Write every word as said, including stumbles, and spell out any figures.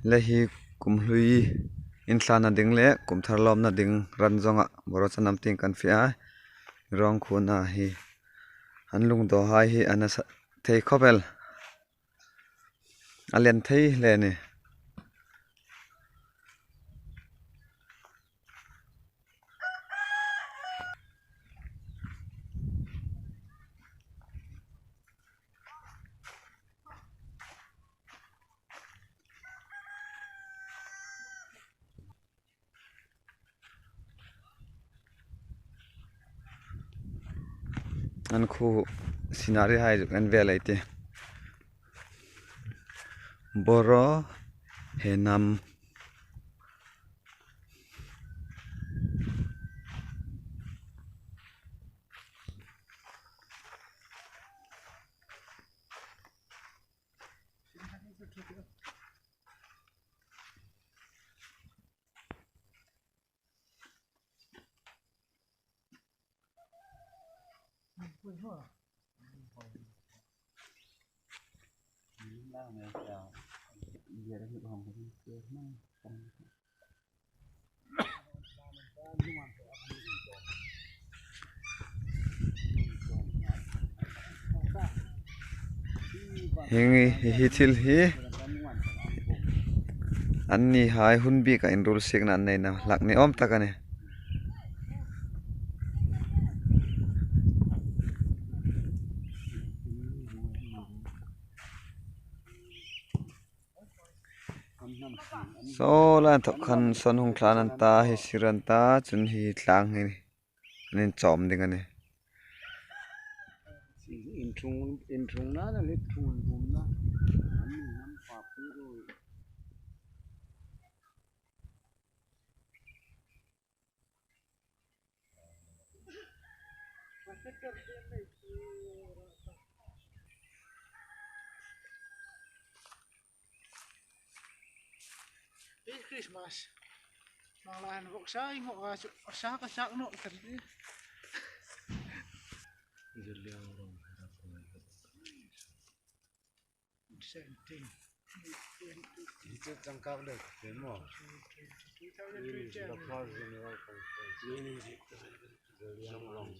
Le hi kum hlui inhlana ding le kum thar lawmna ding ran zonga boruok chanam tieng kan fe a. Rawng khuna hi an lungdawhai hi a nasa thei khawp el. A lian thei hle a nih. An khu scenery hai zuk en ve lei ti. Boruok, Henam. Hieng hi, hi thil hi annihai hun bika inruol siekna an neina hlak ni awm tak a nih. Saw lai inthawk khan sawn hung thlan an ta, hi sir an ta, chun hi tlang hi an inchawm ding a nih. Inthung, inthungna le thung inbumna. An min nam pa pi ro. Hi Christmas. Nang lai an vawk sa, i vawk a chu, a sa ka sak naw ka ti. Seventeen. Hi chu changkang le, te maw? Two thousand twenty. Hi chu the first general conference. Zeliangrong.